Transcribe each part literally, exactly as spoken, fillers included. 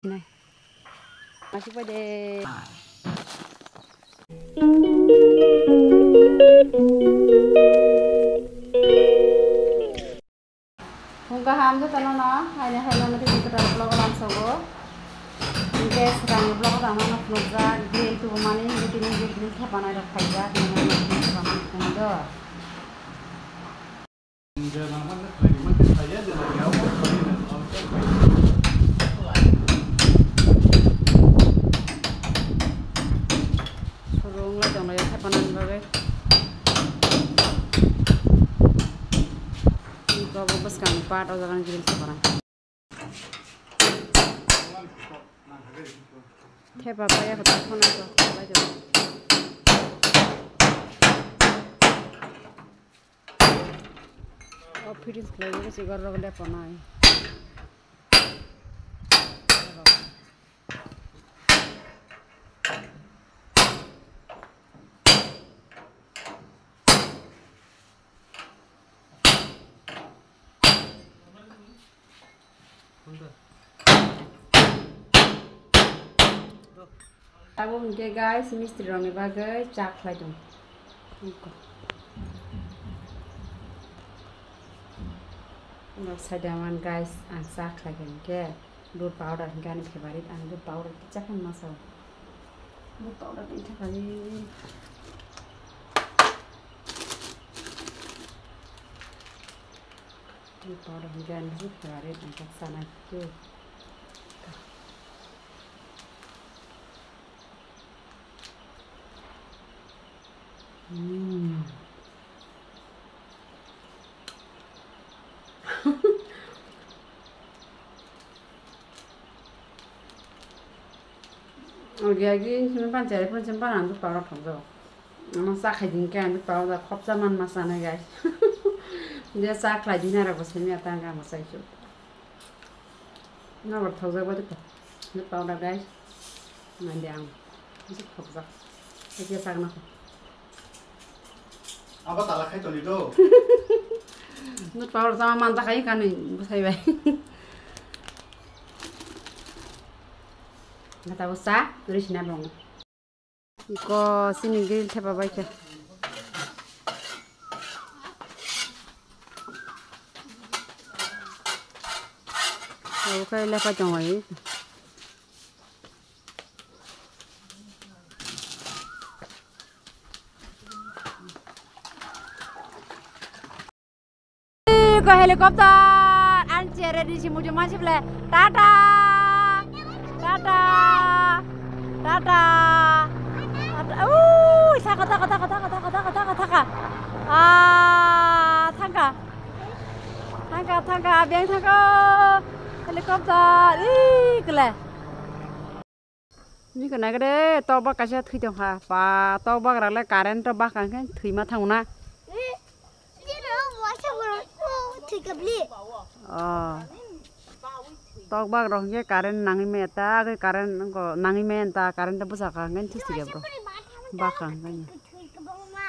Nai. Masuk pai de. Phung kaham jotono no, haino haino no tini kwtal vlog lamsogo. Hingke swkangni vlog tamo no phunukjak, grill tubumani, hingke tini grill thepanairok khaijak, hingke tini thepamani phunukgo. Surung lai tonglaio thepanani bagwi. Iko bo bwskangni part o jaga ni grill thepanai. Thepa paya khe tongthoknai khe khlai tong. O fitting khlai bo se gor rok le ponai. Abo hingke guys, mistri rokni bagwi cha khlai tong. Nok saida man guys, ang cha khlai khe hingke dud powder hingke ani favorite, ang dud powder kisa khe ma sao. Dud powder ni thakali. Tea powder hingke ani favorite, ang kok sanai khe. Mm. Ogi agi simi panchayat pun simi pangan tu powder thok jo. Ama sa khai din khe ang powder khopsa man ma sanai guys. Je sa khlai din aro bo simi ata ang ma sai chu. Na bor thok jak badi ko. Ni powder guys. Nandi ang. Ni thok jak. Eke sak na ko. Abo tala khai toni do. Ni powder sama man ta khai kani bwsai bai. Gata bwsa, ri sina bong. Iko sini grill thepa bai khe. Obo khe lepai tongwi. Ko helicopter, ang chere di si muju masih bele. Tata, tata, tata, tata. Uh, saka, taka, taka, taka. Ah, thangka, thangka, thangka, abeng thangka. Helicopter, ih, kele. Nini kwnai khe de tokbak kaisa thwi tongkha. Ba, tokbak rok le current o bak kha khe thwima thango na. Eh, nini rok waisa borok thwi kha bli. Oh. Tokbak rok hwnkhe current nangwi maya ta, agwi current nangwi maya ta, current o bwsa kha hwnkhe thwi thwi kha bro. Bak kha hwnkhe. Thwi kha bro ma.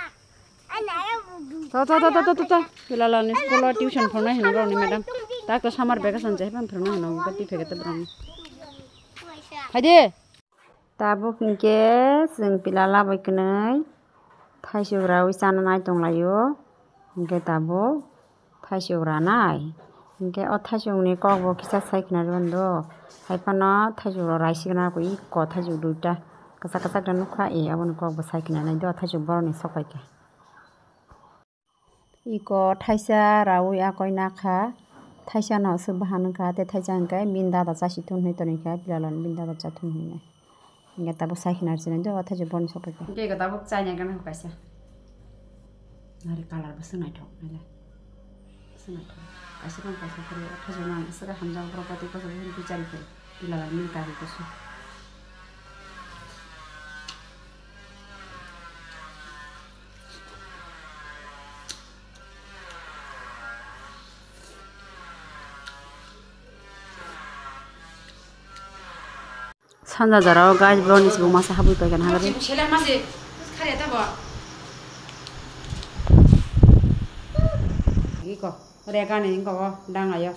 To, to, to. Bilal ni school o tuition phornai hino borokni madam. Tak to summer vacation jai ban phornai hino, bati phege to borokni. Haide. Tabuk hinkhe chwng Bilal bai kwnwi thaisuk raui chana nai tonglaio. Hinkhe tabuk thaisuk ranai. Hinkhe o thaisukni kokbo kisa sai khna rwmani do. Hai phano thaisuk rok raisi gana koi iko thaisuk duita. Kwchak kwchak da nukha, e, aboni kokbo sai khna nai do, thaisuk borokni sok pai kha. Iko thaisa raui akoi nakha, thaisa no aswk bahan wngkha, tei thaisa hwnkhe bini dada chasi thun hinwi tongkha, Bilal no bini dada cha thun hinwi. Hinkhe tabuk sai khna rwchini do, thaisa borokni sok pai kha. Hinkhe iko tabuk chaina gana kaisa. Nari colour bo swng naithok naile. Swng naithok. Kaisa phano kaisa phano thaisa no ang swk hamjak borok bai tei kosom hinwi chari phuru. Bilal ni kari kosom. Sanja jora o guys, borok ni sibuk masa habwi paikha na hagari. Sele masi khare ta bo. Iko rega ni inko dang ayo.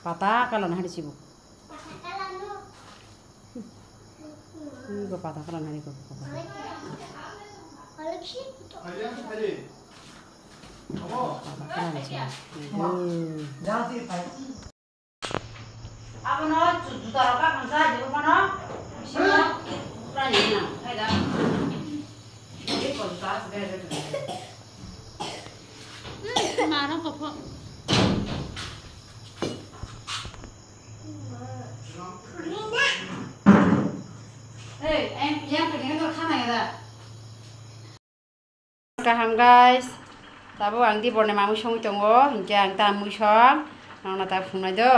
Pata kala na hari sibuk. Pata kala nani ko ko. Pata kala nani. Abono juta rok ka khangsa jibo phano bisingo pura ni nang khaida. Ni ko juta se be be. Mano ko pho. Hey, em yang kene to khana ya da. Kaham guys, tabuk ang di borne mamui songwi tongo, hinkhe ang ta mui song, nangna ta phungnai do.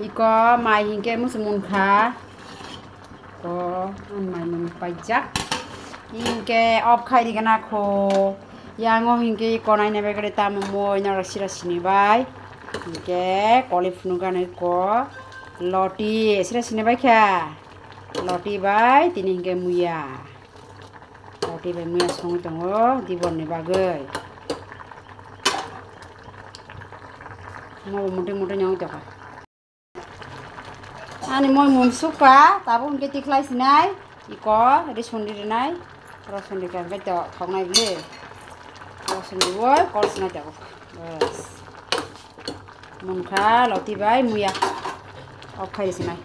Iko mai hinkhe musu munkha, ko ang mai mung paijak, hinkhe off khai rigana kho, yango hinkhe iko naina bagwi tamo moi norok sira sini bai, hinkhe koli phunukgano iko loti sira sini bai kha, loti bai tini hinkhe muya. Roti bai muya songwi tongo diborni bagwi. Mobo muti muti nyong tokha. Ani moi mun sukha, tabuk hwnkhe tikhlai sinai, iko, risundi rinai, rosundika hwnkhe to thoknai bwle. Rosundi bo kol sinai tabuk. Bas. Munkha loti bai muya. Off khai sinai.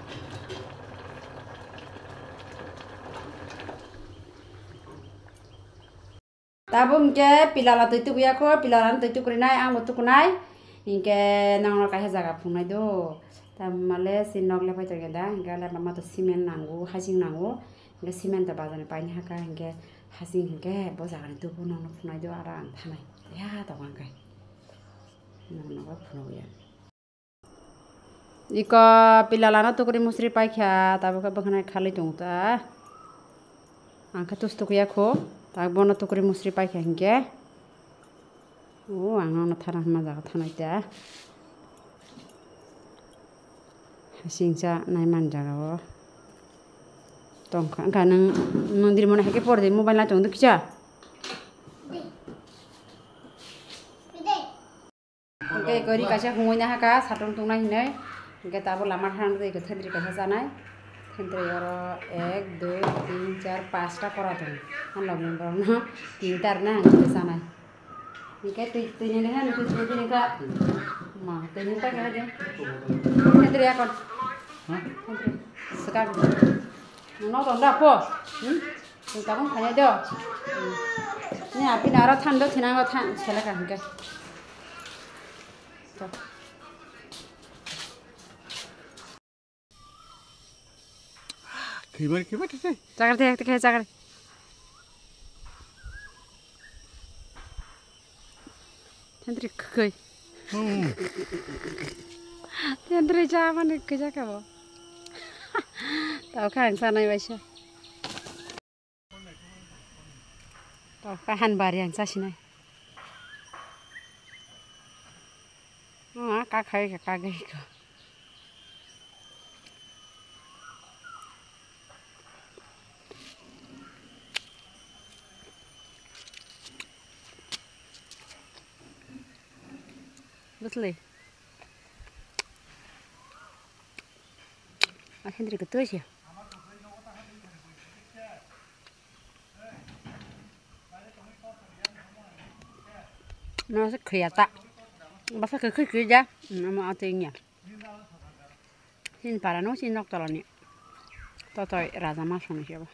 Tabuk hwnkhe pilala twi tukuya kho, pilala twi tukurinai, ang bo tukunai. Hinkhe nangno kaisa jaga phungnai do. Tamale si nok le pai tongya da, hinkhe le mama to cement nango, hasing nango. Hinkhe cement to bazar ni paini haka, hinkhe hasing hinkhe bo jaga ni tubu nangno phungnai do, aro ang thanai. Ya to ang kai. Nangno bo phunukya. Iko pilalano tukuri musri paikha, tabuk khe bwkhanai khalwi tongo ta. Ang khe tus tukuya kho, tak bono tukuri musri paikha hinkhe. O, ang nono thana hwnma jaga thanai ta. Hasingcha nai man jaga o. Tongkha, wngkha nwng, nwng diri mono hai khe pore de mobile nai tongdo kisa. Hwnkhe iko ri kaisa hwnwi nahaka satung tungna hinwi. Hwnkhe tabuk lama thang twi iko thentwrwi kaisa chanai. Thentwrwi oro ek, dui, tin, char, pasta kora tongo. Ang logni borokno tinta rwna hwnwi chanai. Hwnkhe twi, twi ni lekha, twi, twi ni lekha. Ma, twi ni lekha khe de. Thentwrwi akon. Thentwrwi. Swkang. Nok tong da po? Hmm? Tong tabung khainai do. Hmm. Ni api na aro than do, thinang aro than, seleka hwnkhe. To. Khibar, khibar, khibar. Chakar de, ekta khai chakar. Thentwrwi kwkhwi. Hmm. Thentwrwi cha mani kwchak kha bo. Tao kha ang sanai baisa. Tao kha han bari ang chasinai. Ah, ka khai ka, ka gai ka. Bwsli. A hindri kwtwi se. No se khwya ta. Basa kwkhwi kwrwi ja. Omo atwi wngya. Chini para no chini nok tolani. Totoi raja ma song se bo.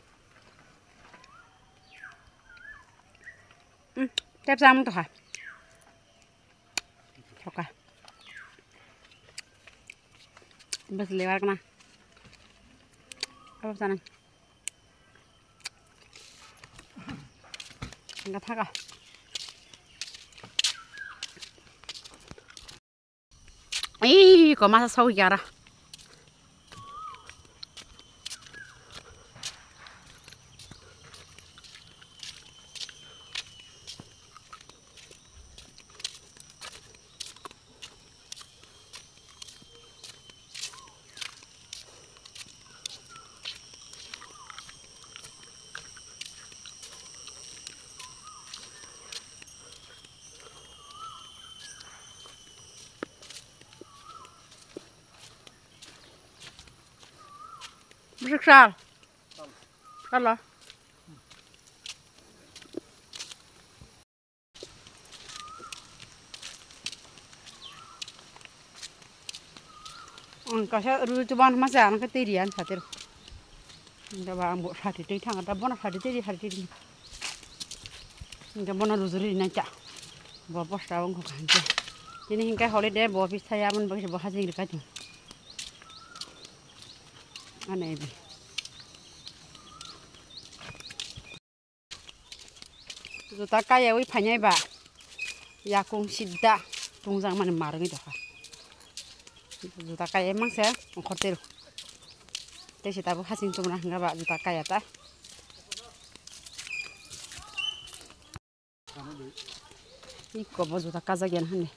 Hmm, tep samung to kha. Thoka. Bas lewar kana. Apa sana? Enggak thaka. Ih, kok masa sau ya ra. Bwswk sal. Hala. Ang kasa ru chuban masa ang ka tiri an satir. Hingke ba ang bo sati twi thang ta bono sati tiri sati tiri. Hingke bono rujuri nai ta. Bo posta wng kha hingke. Tini hingke holiday bo office thaya mon bo bo hajing rika ti. Ane bi. Juta kaya ui phainai ba. Yakung sida tungjak mani marwngwi dokha. Juta kaya mangse ongkhor tero. Tei se tabuk hasing tumra hwnga ba juta kaya ta. Iko bo juta kajak yan hani.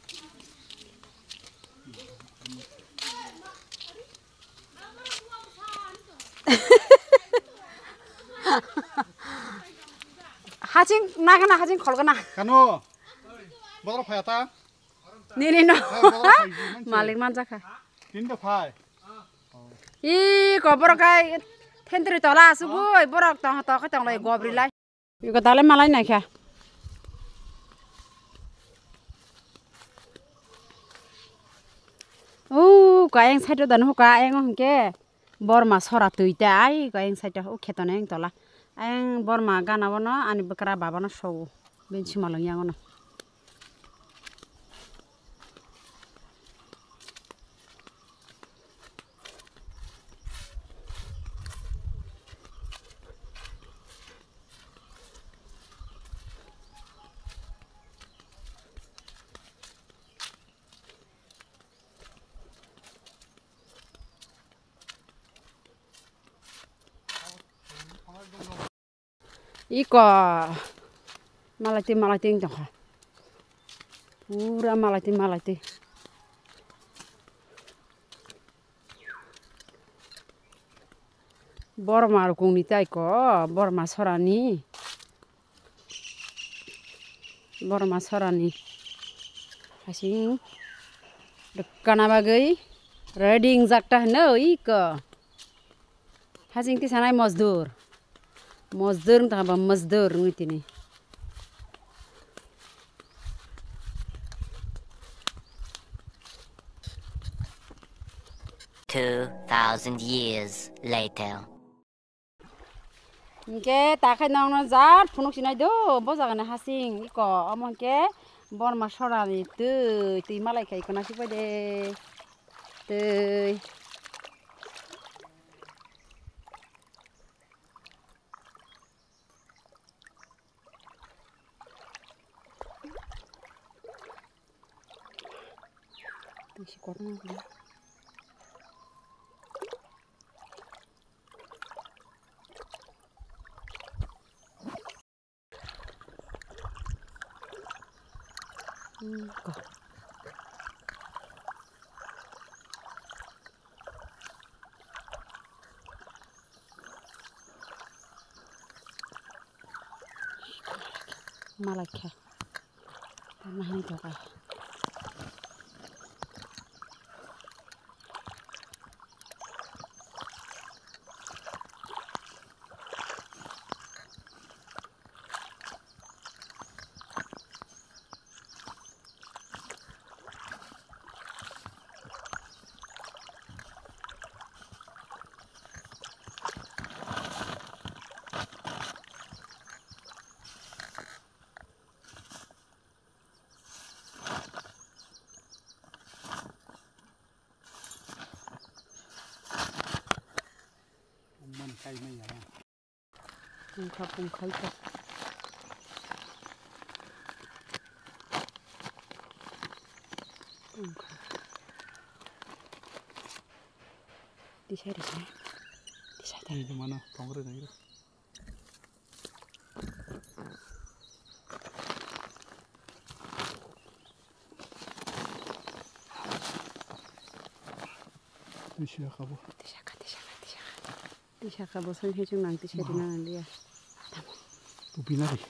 Haching nagana haching kholgana. Kano? Bodol phaya ta? Nini no. Hai, bodol phai ji, manche. Malik manjakha. Tinta phai. Iko borok kai phentri tola asugui borok tong tong khe tong lai gobri lai. Iko dale malai naikha. Uuu, kayang side o dano huka, ayang o hingke borma sora twi ta, ai kayang side o huk khetone ayang tola. Ayang borma gana o no ani bwkra baba no so o, bini sima lwng yang o no. Iko malaitwi malaitwi wng tongkha. Pura malaitwi malaitwi. Borma rukungni tai ko, borma sorani. Borma sorani. Hasing rwkana bagwi ready wngjak ta hwno iko. Hasing tisanai mojdur. Mojdur wng tongkha ba mojdur wngwi tini. Two thousand years later. Hingke takhai nokno jar phunuk sinai do, bo jagani hasing iko, omo hingke borma sorani twi, twi malai khai iko nasik pai de. Twi. Twi si kotor nang khe. Hmm, ko. Malai kha. Tama hini toka. Pungman kai mai ya. Pungkha pungkhai kha. Pungkha. Tisai rikha. Tisai ta. Ini mana tongre nai. Tisa kha bo. Tisa kha, tisa kha, tisa kha. Tisa kha bo, sani hai chwng nang tisa rina nang liya. Tamo. Tupi na ri.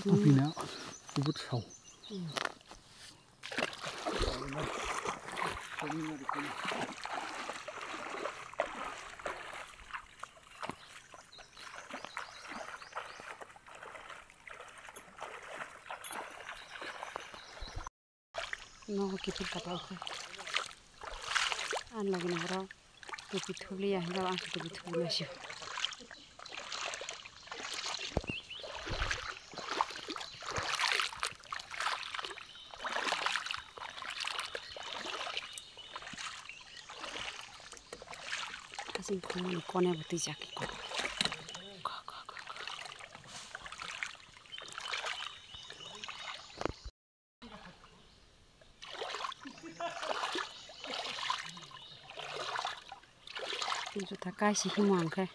Tupi na. Kubut sao. Hmm. Nogo kiphil kata o khe. Ang logi ni borok topi thuliya, hwnba ang se topi thuli masa. Asing khumui kone bo twijak eko. Juta kaisa himo ang khe.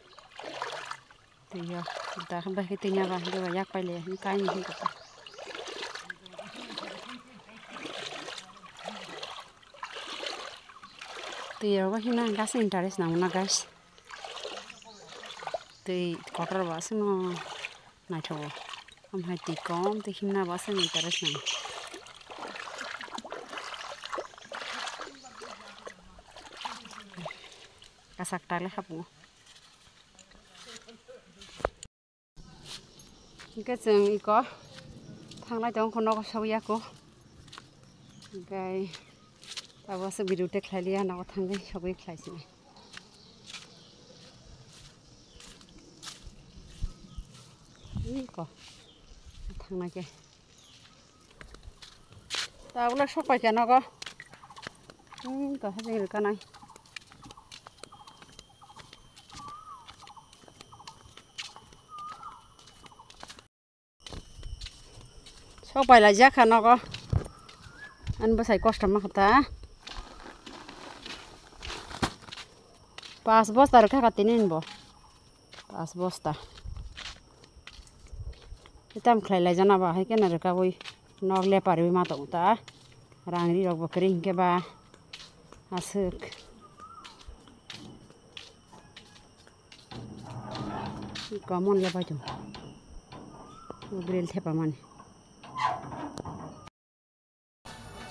Twi o juta khe bai khe twi ya ba, hwnkhe ba yak pai le, hwnwi kai ni hwnka ta. Twi o bo himna ang gas interest nango na, guys. Twi kotor bo aswkno naithogo. Omo hai twi kom tei himna bo aswk interest nango. Kasak ta le hapungo. Hingke chwng iko thanglai tongo, nogo sogwi ya kho. Hingke abo se video te khlai liya, nogo thangwi sogwi khlai sinai. Iko thangnai khe. Tabuk sok pai kha nogo. Hmm, to hajeng rwkha nai. Sok pai lai jak kha nogo. Ani bwsai kosto ma kha ta. Pas bosta rwkha kha tini ani bo. Pas bosta. Itam khlai lai jana ba, hai khe na rwkawi nok lepariwi ma tong ta. Rang ri rok bo kwrwi hinkhe ba aswk. Common lepai tong. Grill thepa mani.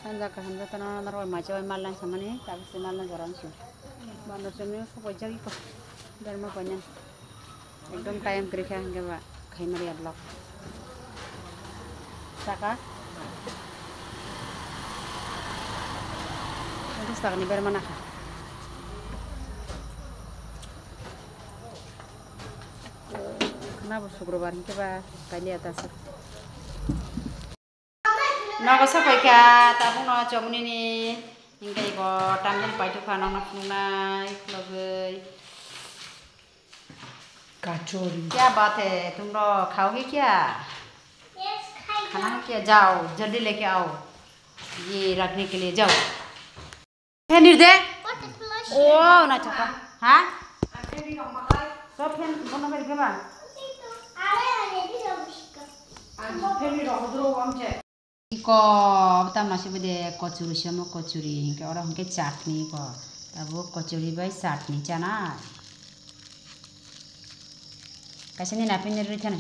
Sanja kaham jotono norok bai maicha bai malna samani, tabuk se malna jora wngsi. Bano chumui sok bai jagwi ko. Berma bai nang. Ekdom time kwrwi kha hwnkhe ba khai maliya vlog. Saka. Pondros taka ni berma nakha. Khna bo Sukrobar hwnkhe ba kailiya ta aswk. Nogo sopai kha, tabukno chomnini hingke bo tamjani paithok kha nokna phunuknai khulogwi. Kachori. Kya baat hai, tum log khaoge kya? Yes, khai. Khana hai kya? Jao, jaldi leke aao. Ye rakhne ke liye jao. Fan nir de. What a flush. Oh, na chapa. Ha? So fan bondo kari ke ba? Fan ni rok duro amche. Iko tamna sibo de kochuri somo kochuri hinke oro hinke chutney ko. Tabuk kochuri bai chutney chana. Kaisa ni napin ni rwi thani.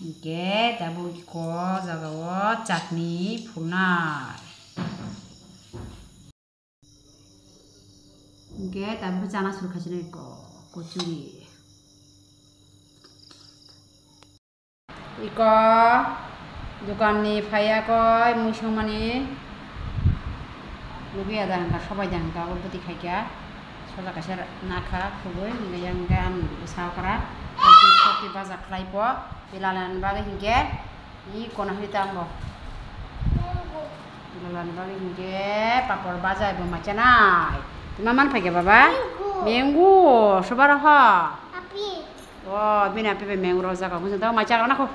Hingke tabuk iko jaga o chutney phunai. Hingke tabuk chana suru khaisini ko, kochuri. Iko dukan ni phaiya koi mui songmani. Lubi ada hingka sobai da hingka abo bwtwi khaikya. Soja kaisa nakha khubui hingke yang hingke ang bwsa okra. Soti baja khlai po. Pilala ni bagwi hingke i kono hini tango. Pilala ni bagwi hingke papor baja ebo machanai. Tuma man phaikya baba? Mango. Mango. Sobaro ho. Api. O bini api bai mango rojak. Ang hwnjak tamo macha rok nakho.